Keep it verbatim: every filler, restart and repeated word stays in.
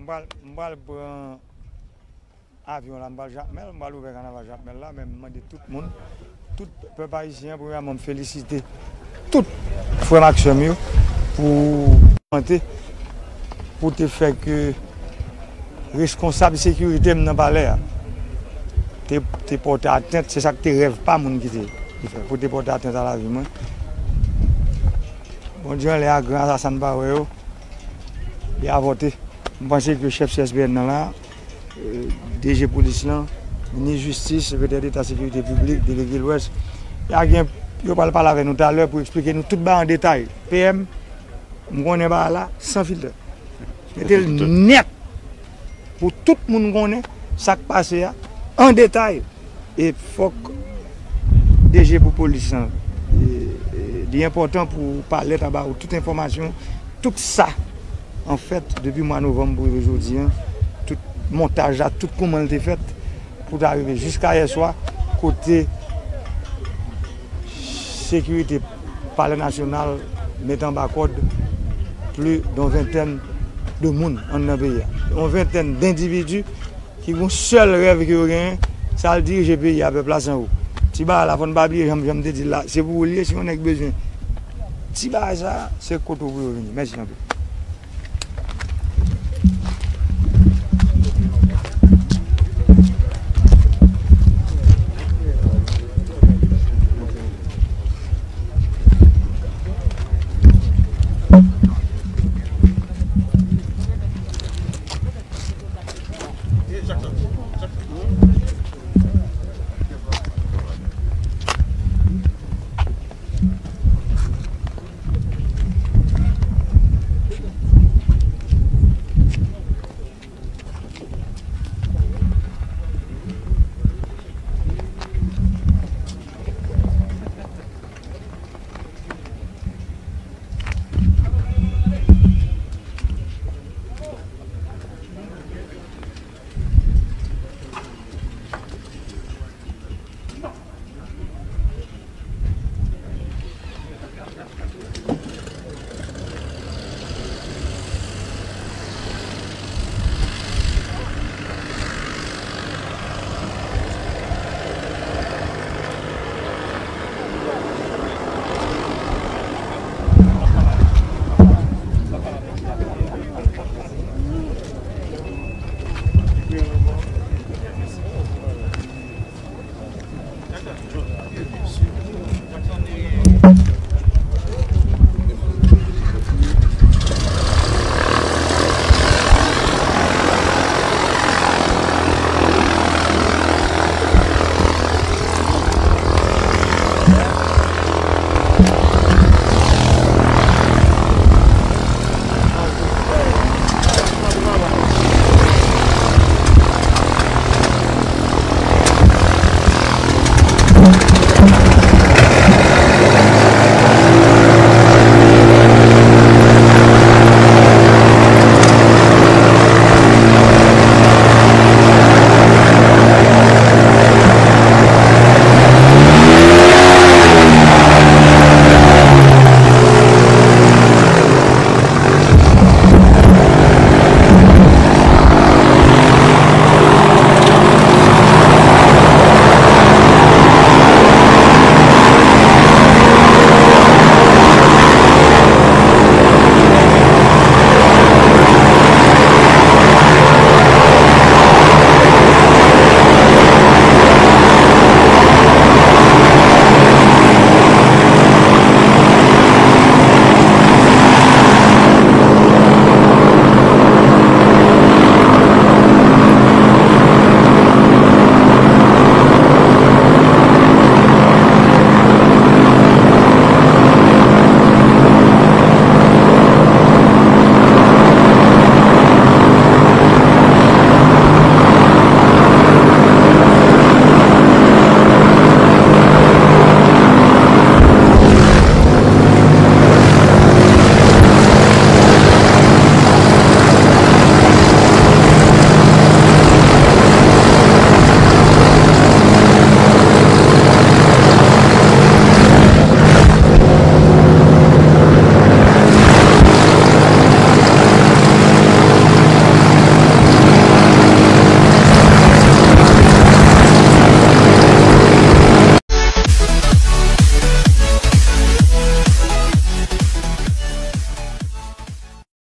M pral, m pral pran avyon la, m pral Jakmèl, m pral ouvè kanaval Jakmèl la, men m mande tout moun, tout pèp ayisyen, premyèman, m felisite tout frè m ak sè m yo pou, pou te fè ke reskonsab sekirite m nan palè a te, te pòte atent, se sa k te rèv pa moun ki te, ki fè, pou te pòte atent a lavi mwen. Bondye anlè a gran, sa, sa n pa wè yo, li avòte. M panse ke chèf C S P N nan la, eh, D G polis lan, minis jistis, sekretè deta sekirite piblik, delege Lwès, y a gen, yo pral pale avè nou talè pou eksplike nou tout bagay an detay. P M, m konnen bagay la san filtè. Mete l nèt pou tout moun konnen sa k pase a an detay. E fòk D G pou polis lan, e, e, li enpòtan pou palè ta ba ou tout enfòmasyon, tout sa, anfèt, depi mwa novanm pou rive jodi a, tout montaj la, tout kòman l te fèt, pou ta rive jiska yè swa, kote sekirite Palè Nasyonal met anba kòd plis de yon ventèn de moun anndan peyi a. Yon ventèn dendividi ki gon sèl rèv ke yo genyen, se al dirije peyi a, pèp la san ou. Ti bagay la, fò n pa bliye, jan, jan m te di l la, se pou ou l ye, si yon nèg bezwen ti bagay sa, se kote w pou yo vini. Mèsi anpil.